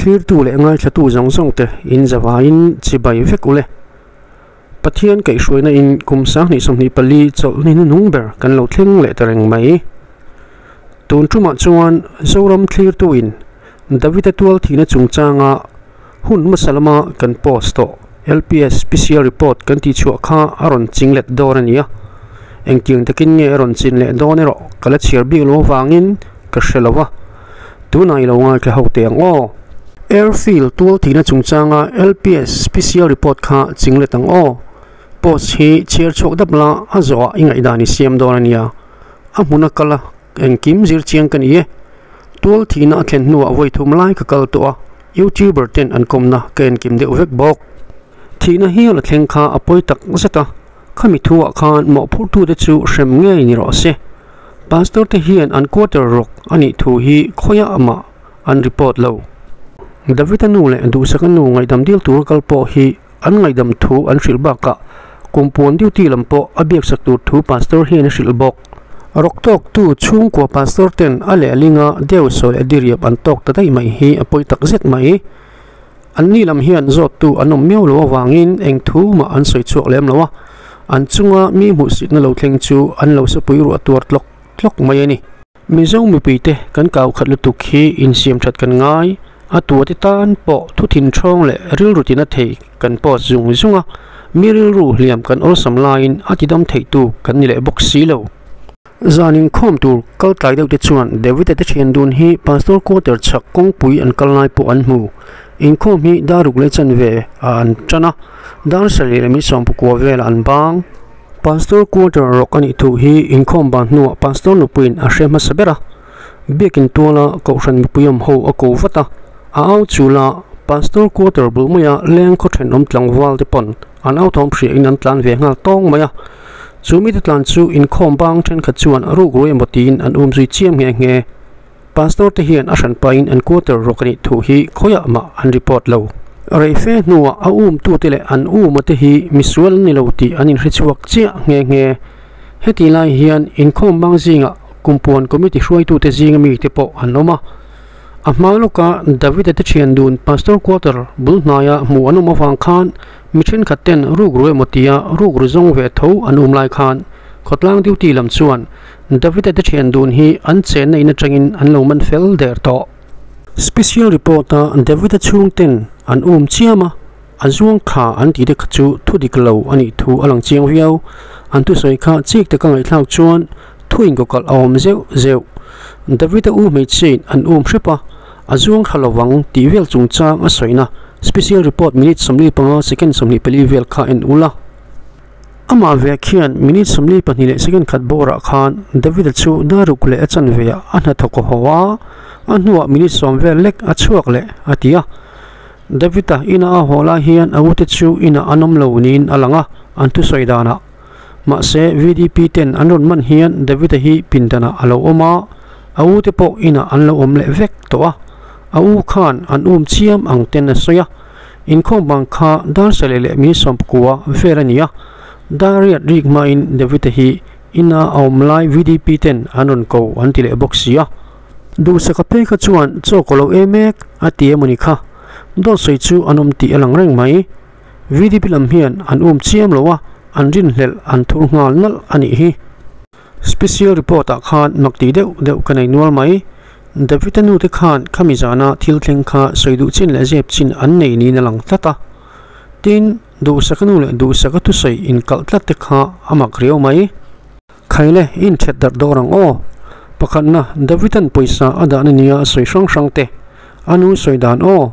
Thlirtu leh ngaithlatu zawng zawng te in zavaiin chibai vek ule. Pathian kaihhruaina in kum 2024 chawlhni hnuhnung ber kan lo thleng leh ta reng mai. Tun tumah chuan Zoram thlirtu in Davida tual thihna chungchanga hun hmasa lama kan post tawh LPS Special Report kan tih chhuah kha a rawn ching let dawn a ni a. Engtiang takin nge a rawn chin leh dawn erawh ka la chhiar bik lo avangin ka hre lo a. Tunah i lo ngaithla ho teh ang aw. Airfield tual thihna chungchanga LPS Special Report kha ching let ang aw. Post hi chhiar chhuak dap la a zawhah i ngaihdan i siam dawn a nia. A hmun a kal a, engkim zir chiang ka ni e. Tual thihna a thlen hnuah vawi thum lai ka kal tawh a, YouTuber ten an kawmna ka enkim deuh vek bawk. Thihna hial a thleng kha a pawi tak zet a, khami thuah khan mawhphurhtute chu hrem ngei ni rawh se. Pastor te hian an quarter rawk a nih thu hi khawiah amah an report lo. Davida nu leh Duhsaka nu ngaihdam dil tur kal pawh hi an ngaihdam thu an hrilh bakah kumpuan duty lam pawh a biaksak tur thu pastor hian a hrilh bawk. Rawk tawktu chhungkua pastor ten a lehlinga deu sawi leh diriap an tawk ta daih mai hi a pawi tak zet mai. An ni lam hian zawttu an awm miau lo avangin eng thu mah an sawi chhuak lem lo a, an chunga mi hmuhsitna lo thleng chu an lo sapui ruah tuar tlawk tlawk mai a ni. Mizo mipuite kan kau khat lutuk hi insiam that kan ngai, a tuate tan pawh thu thinthawng leh rilru tina thei kan post zung zung a, mi rilru hliam kan awlsam laiin a tidam theitu kan ni leh bawk si lo. Zan inkhawm tur kal tlai deuh te chuan David-a te thian dun hi Pastor Quarter chhak kawngpui an kal lai pawh an hmu. Inkhawm hi dar ruk leh chanve ah an tan a, dar sarih leh 19 velah an bang. Pastor Quarter rawk a nih thu hi inkhawm ban hnuah Pastor nupuiin a hre hmasa ber a. Biakin tuala Kohhran mipui awm ho a ko vat a, a au chul a, Pastor Quarter bul maia leng khaw thenawm tlangval te pawn an au thawm hriain an tlan ve nghal tawng mai a. Chu mite tlan chu inkhawm bang thenkhat chuan ruk ru emaw tiin an um zui chiam nghe nghe. Pastor te hian a hran pahin an quarter rawk a nih thu hi khawiah mah an report lo. Reife hnuah a um tute leh an uma te hi misual an ni lo tih an inhre chhuak chiah nghe nghe. Heti lai hian inkhawm bang zingah kumpuan committee hruaitute zinga mite pawh an awm a. A hma lawka Davida te thian dun Pastor quarter bul hnaia hmuh an awm avang khan Mi thenkhat ten ruk ru emaw tia ruk ru zawng ve tho an um lai khan khawtlang duty lam chuan Davida te thian dun hi an chenna in atangin an lo man fel der tawh. Special report a Davida chhung ten an um chiam a, a zuang kha an tih te kha chu thu dik lo a nih thu a lang chiang viau. An thusawi kha chik taka ngaihthlak chuan thu inkawkalh a awm zeuh zeuh. Davida u hmeichhia in an um hrep a, A zuang thla lovang tih vel chungchang a sawina special report minute 45 second 24 vel kha en ula. Amah ve khian minute 42 leh second khat bawrah khan David-a chu daruk leh a chanve ah a hnathawk a haw a, a hnuah minute 10 vel lek a chhuak leh a ti a. David-a ina a haw lai hian a ute chu inah an awm lo niin a lang a, an thusawi danah. Mahse, VDP ten an rawn man hian David-a hi pindanah a lo awm a, a u te pawh inah an lo awm leh vek tawh a. A u khan an um chiam ang ten a sawi a. Inkhawm bang kha dar saleh leh min 19 vel a ni a. Dar riat rik hmain David-a hi ina a awm lai VDP ten an rawn ko an ti leh bawk si a. Duhsaka phei kha chuan chaw ka lo ei mek a ti emawni kha. Dawt sawi chu an awm tih a lang reng mai. VDP lam hian an um chiam lo a, an rinhlelh an thur nghal nalh a nih hi. Special report ah khan mak tih deuh deuh ka nei nual mai. David-a nu te khan khami zana thil thleng kha sawi duh chin leh zep chin an nei niin a lang tlat a. Tin, duhsaka nu leh duhsaka thusawi inkalh tlat te kha a mak riau mai. Khaile, i inthet darh dawr ang aw. Pakhatna, David-a'n pawisa a dahna nia a sawi hrang hrang te. A nu sawi dan aw.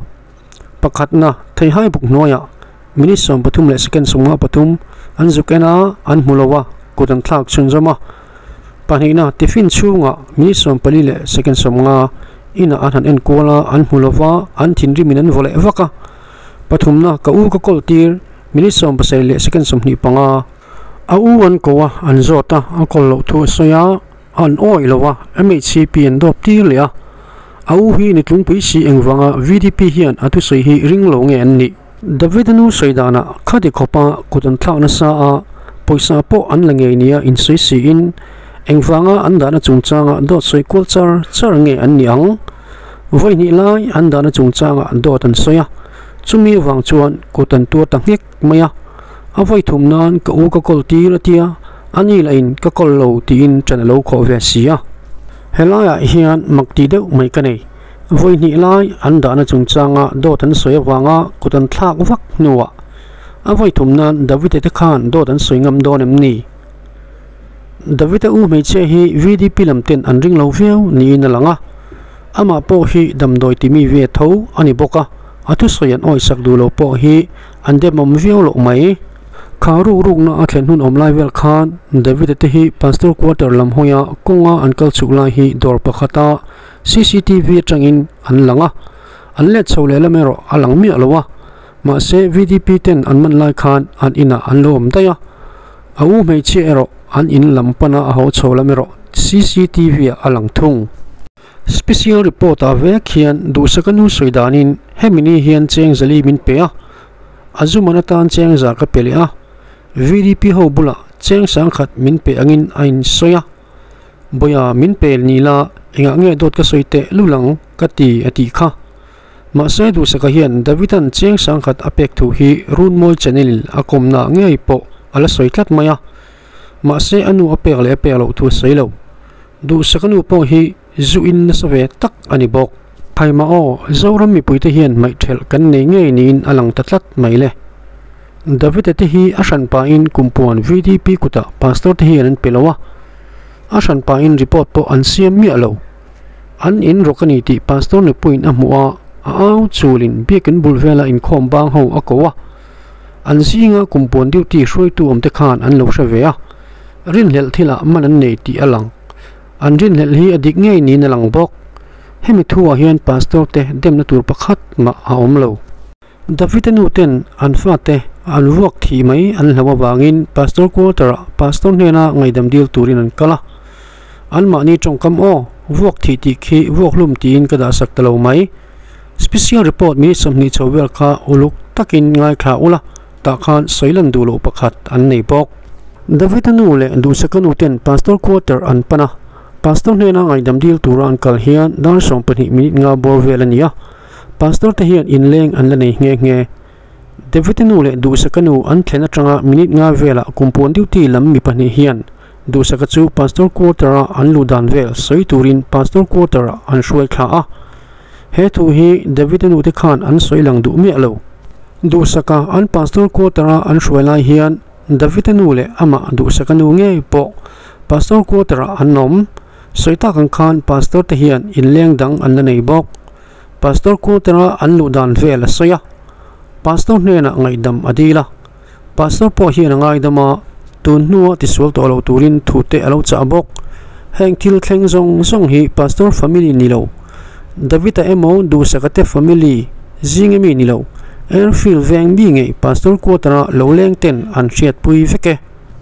Pakhatna, Theihai buk hnuaiah minute 13 leh second 53 an zuk en a, an hmu lo a, kut an thlak chhunzawm a. Pahnihna, Tiffin chhungah minute 14 leh second 50 inah an han enkual a, an hmu lo va, an thinrimin an vaw leh vak a. Pathumna, Ka u ka kawl tir minute 17 leh second 25. A u an ko a, an zawt a, a kawl loh thu a sawi a. An awih lo a, MHCP an dawp tir leh a. A u hi ni tlungpui si engvanga VDP hian a thusawi hi ring lo nge an nih? David-a nu sawi danah khati khawpa kut an thlak nasa a, pawisa pawh an la ngei nia insawi siin engvanga an dahna chungchanga dawt sawi kual char char nge an nih ang? Vawi hnih lai an dahna chungchangah dawt an sawi a, chumi avang chuan kut an tuar ta nghek mai a. A vawi thum nan ka u ka kawl tir a tia, a ni lahin ka kawl lo tiin ṭan a lo khawh ve si a. Helaiah hian mak tih deuh mai ka nei. Vawi hnih lai an dahna chungchanga dawt an sawi avanga kut an thlak vak hnuah a vawi thum nan Davite te khan dawt an sawi ngam dawn em ni? Davite u hmeichhia hi VDP lam ten an ring lo viau niin a lang a, amah pawh hi damdawi timi ve tho a ni bawk a, a thusawi an awisak duh lo pawh hi an demawm viau loh mai. Kha ruk rukna a thlen hun awm lai vel khan Davite te hi Pastor Quarter lam hawia kawnga an kal chhuk lai hi dawr pakhata cctv atangin an lang a, an let chho lehlam erawh a lang miah lo a, mahse VDP ten an man lai khan an inah an lo awm daih a, a u hmeichhia erawh an in lam pana a ho chho lam erawh cctv ah a lang thung. Special report ah vek hian duhsaka nu sawi danin hemi ni hian cheng zali min pe a, a zuman atan cheng za ka pe leh a, VDP ho bulah cheng sangkhat min pe angin a insawi a. Bawia min pel ni la, engah nge dawt ka sawi teh lul ang ka ti a tih kha. Mahse Duhsaka hian Davidan chiang sangkhat a pek thu hi Runmawi channel a kawmna ngei pawh a la sawi tlat mai a. Mahse a nu a pek leh a pek loh thu a sawi lo. Duhsaka nu pawh hi zu in nasa ve tak a ni bawk. Haima aw, Zoram mipuite hian hmaihthelh kan nei ngei niin a lang ta tlat mai le. Davida te hi a hran pahin kumpuan VDP kutah pastor te hian an pe lo a, a hran pahin report pawh an siam miah lo. An in rawk a ni tih pastor nupuiin a hmuh a, a au chulin biakin bul vela inkhawm bang ho a ko a. An zinga kumpuan duty hruaitu awm te khan an lo hre ve a, rinhlelh thilah man an nei tih a lang. An rinhlelh hi a dik ngei niin a lang bawk. Hemi thuah hian pastor te demna tur pakhat mah a awm lo. Davida nu ten an fate an vuak thih mai an hlauh avangin Pastor Quarter-ah Pastor hnena ngaihdam dil turin an kal a. Anmahni tawngkam aw, vuak thih tih khi vuak hlum tiin ka dahsak ta lo mai. Special report minute 20 chho vel kha uluk takin ngaithla ula, tah khan sawi lan duh loh pakhat an nei bawk. Davida nu leh Duhsaka nu ten Pastor Quarter an pan a, Pastor hnena ngaihdam dil tura an kal hian dar 12 minute nga bawr vel a ni a. Pastor te hian inleng an la nei nghe nghe. David-a nu leh Duhsaka nu an thlen atanga minute nga velah kumpuan duty lam mi pahnih hian Duhsaka chu Pastor quarter-a an luh dan vel sawi turin Pastor quarter-ah an hruai thla a. He thu hi David-a nu te khan an sawi lang duh miah lo. Duhsaka an Pastor quarter-a an hruai lai hian David-a nu leh amah Duhsaka nu ngei pawh Pastor quarter-ah an awm. Sawi tak ang khan Pastor te hian inleng dang an la nei bawk. Pastor quarter-a an luh dan vel a sawi a, Pastor hnenah ngaihdam a dil a. Pastor pawh hian a ngaidam a, tun hnua tisual tawh lo turin thu te a lo chah bawk. Heng thil thleng zawng zawng hi Pastor family ni lo, David-a emaw Duhsaka te family zing emi ni lo, Airfield veng mi ngei Pastor quarter-a lo leng ten an hriatpui vek e.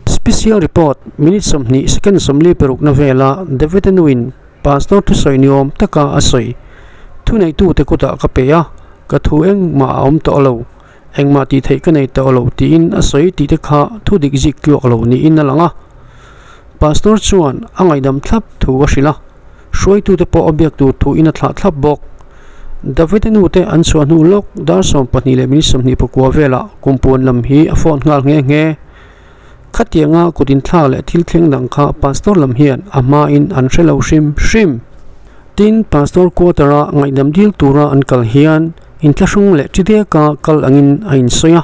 Special report, Minute 20 second 46 na vela David-a nuin Pastor thusawi ni awm taka a sawi. Thuneitute kutah ka pe a, ka thu engmah a awm tawh lo, engmah tih theih ka nei tawh lo tiin a sawi tih te kha thu dik zik tluak lo niin a lang a. Pastor chuan a ngaihdam thlap thu a hrilh a, hruaitute pawh a biak tur thuin a thlah thlap bawk. David-a nute an chhuah hnu lawk dar 12 leh minute 29 velah kumpuan lam hi a phone nghal nghe nghe. Khatianga kut inthlak leh thil thleng dang kha Pastor lam hian a hmain an hre lo hrim hrim. Tin, Pastor quarter-a ngaihdam dil tura an kal hian inthlahrung leh chi deka kal angin a insawi a,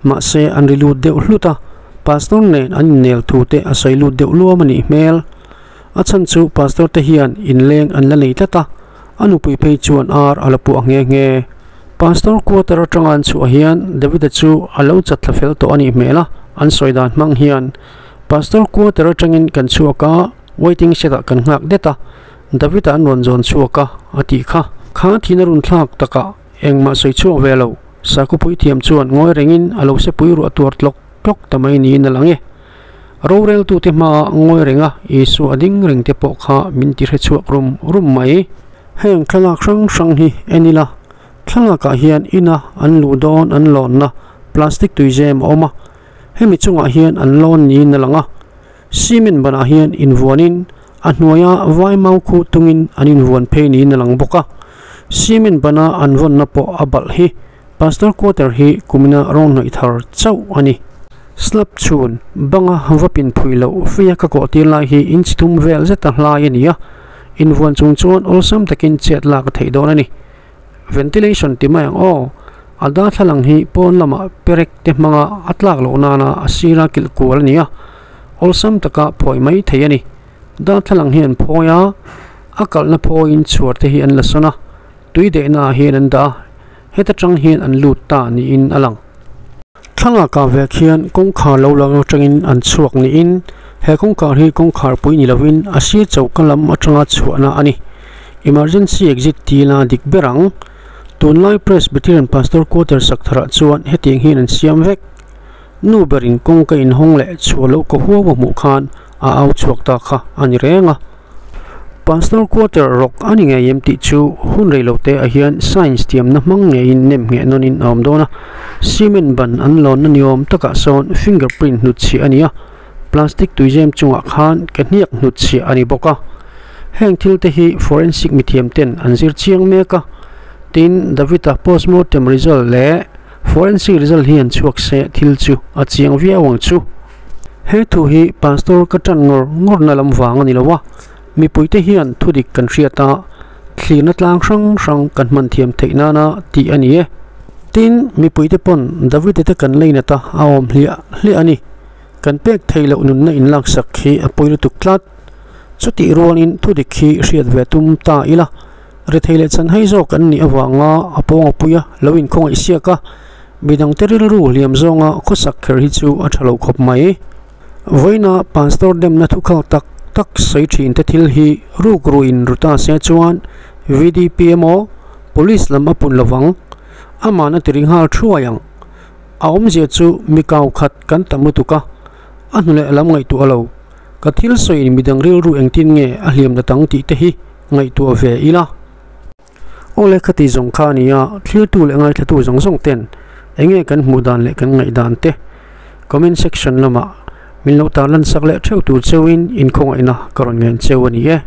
mahse an ri lut deuh hlut a, Pastor nen an innel thu te a sawi lut deuh luam a nih hmel. A chhan chu Pastor te hian inleng an la nei tlat a, a nupui phei chuan ar a la puah nghe nghe. Pastor quarter atanga an chhuah hian David-a chu a lo chat thla fel tawh a nih hmel a, an sawi dan hmang hian Pastor quarter atangin kan chhuak a, waiting shed ah kan nghak det a, David-a an rawn zawn chhuak a, a tih kha. Kha thina run thlak takah engmah sawi chhuak ve lo, Sakupui thiam chuan ngawi rengin a lo sepui ruah tuar tlawk tlawk ta mai niin a lang e. Roreltute hmaa ngawi renga Isua a ding reng te pawh kha min ti hre chhuak rum rum mai. Heng thlalak hrang hrang hi en ila, thlalakah hian ina an luh dawn an lawnna plastic tuizem a awm a, hemi chungah hian an lawn niin a lang a. Cement banah hian invuanin a hnuaia vai mau khu tungin an invuan phei niin a lang bawk a. Cement bana an vawnna pawh a balh hi Pastor quarter hi kumina rawng hnawih thar chauh a ni. Slab chhun banga va pin phui loh feia ka kawh tir lai hi inch thum vel zeta hlai a ni a, invuan chung chuan awlsam takin chet lak a theih dawn a ni. Ventilation ti mai ang aw, a darthlalang hi pawn lamah perek te hmanga a tlak loh nana a sira kilh kual a ni a, awlsam taka phawi mai thei a ni. Darthlalang hi an phawi a, a kalhna phawiin chhuar te hi an la sawn a, tui dehna ah hian an dah a, heta tang hian an lut ta niin a lang. Thlalak ah vek hian kawngkhar lo lang atangin an chhuak niin he kawngkhar hi kawngkhar pui ni lovin a sir choka lam atanga chhuahna a ni. Emergency exit ti ila dik ber ang. Tunlai Presbyterian Pastor Quarter sak tharah chuan hetiang hian an siam vek. Nu berin kawngka inhawng leh chhuah loh ka huau a hmuh khan a au chhuak ta kha a ni reng a. Pastor quarter rawk a ni ngei em tih chu hun rei lo te ah hian science thiamna hmang ngeiin nem ngheh nawnin a awm dawn a. Cement ban an lawnna ni awm takah sawn finger print hnutchhiah a ni a, plastic tuizem chungah khan ke hniak hnutchhiah a ni bawk a. Heng thil te hi forensic mithiam ten an zir chiang mek a, tin David-a postmortem result leh forensic result hi an chhuak se thil chu a chiang viau ang chu. He thu hi Pastor ka tan ngawr ngawr na lam vang a ni lo a, mipuite hian thu dik kan hriat a, thlirna tlang hrang hrang kan hman thiam theih nana tih a ni e. Tin, mipuite pawn Davide te kan leinat a, a awm hliah hliah a ni. Kan pek theih loh nunna inlaksak hi a pawi lutuk tlat. Chutih rualin thu dik hi hriat ve tum ta ila, rethei leh chanhai zawk an nih avanga a pawng a pui a, lo inkhawngaih siak a, Midangte rilru hliam zawnga khawsak kher hi chu a tha lo khawp mai. Vawiina Pastor demna thukhal tak tak sawi thin te thil hi ruk ruin ru ta se chuan VDP emaw Police lam a pun lovang. Aman a ti ri nghal thuai ang. A awmzia chu mi kau khat kan tam lutuk a, a hnu leh lam ngaihtuah lo. Ka thil sawiin midang rilru engtin nge a hliam na tang tih te hi ngaihtuah ve ila. Aw le khati zawng kha a ni a, thlirtu leh ngaithlatu zawng zawng ten enge kan hmuh dan leh kan ngaih dan te comment section lamah min lo tarlan sak leh theuh tur cheuhin inkhawngaihna ka rawn ngen cheu a ni e.